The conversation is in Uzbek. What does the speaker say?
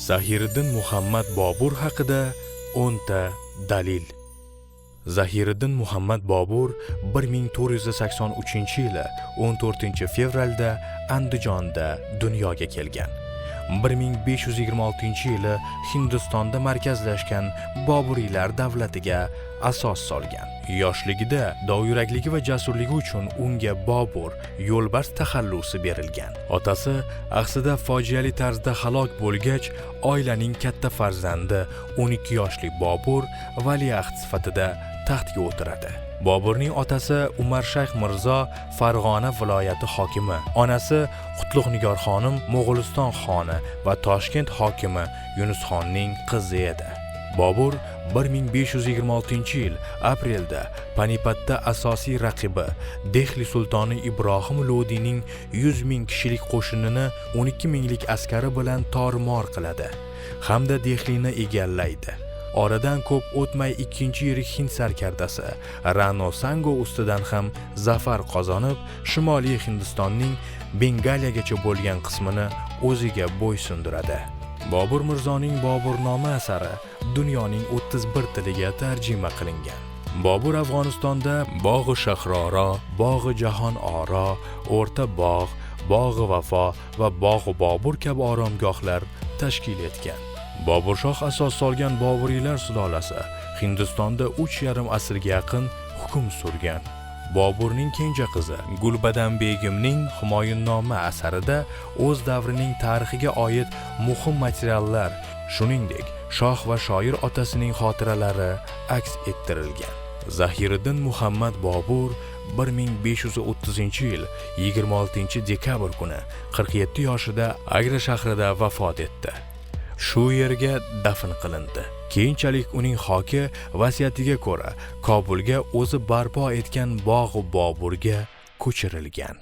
Zahiriddin Muhammad Bobur haqida 10 ta dalil. Zahiriddin Muhammad Bobur 1483-yili 14-fevralda Andijonda dunyoga kelgan. 1526-yili Hindistonda markazlashgan Boburiylar davlatiga asos solgan. Yoshligida dovyurakligi va jasurligi uchun unga Bobur, yo'lbars taxallusi berilgan. Otasi axsida fojiali tarzda halok bo'lgach, oilaning katta farzandi 12 yoshli Bobur valiahd sifatida taxtga o'tiradi. Boburning otasi Umar Shayx Mirzo Farg'ona viloyati hokimi, onasi Qutlug'nigor xonim Mo'g'uliston xoni va Toshkent hokimi Yunusxonning qizi edi. Bobur 1526-yil aprelda Panipatda asosiy raqibi Dehli sultoni Ibrohim Lodiyning 100 ming kishilik qo'shinini 12 minglik askari bilan tormor qiladi hamda Dehlini egallaydi. Oradan ko'p o'tmay ikkinchi yirik hind sarkardasi Rano Sango ustidan ham zafar qozonib, Shimoliy Hindistonning Bengaliyagacha bo'lgan qismini o'ziga bo'ysundiradi. Bobur Mirzoning Boburnoma asari dunyoning 31 tiliga tarjima qilingan. Bobur Afg'onistonda Bog'i Shahroro, Bog'i Jahon Oro, O'rta bog', Bog'i Vafo va Bog'i Bobur kabi oromgohlar tashkil etgan. Boburshoh asos solgan Boburiylar sulolasi Hindistonda 3,5 asrga yaqin hukm surgan. Boburning kenja qizi Gulbadan begimning Humoyunnoma asarida o'z davrining tarixiga oid muhim materiallar, shuningdek, shoh va shoir otasining xotiralari aks ettirilgan. Zahiriddin Muhammad Bobur 1530-yil 26-dekabr kuni 47 yoshida Agra shahrida vafot etdi. Shu yerga dafn qilindi. Keyinchalik uning xoki vasiyatiga ko'ra Kobulga o'zi barpo etgan Bog'i Boburga ko'chirilgan.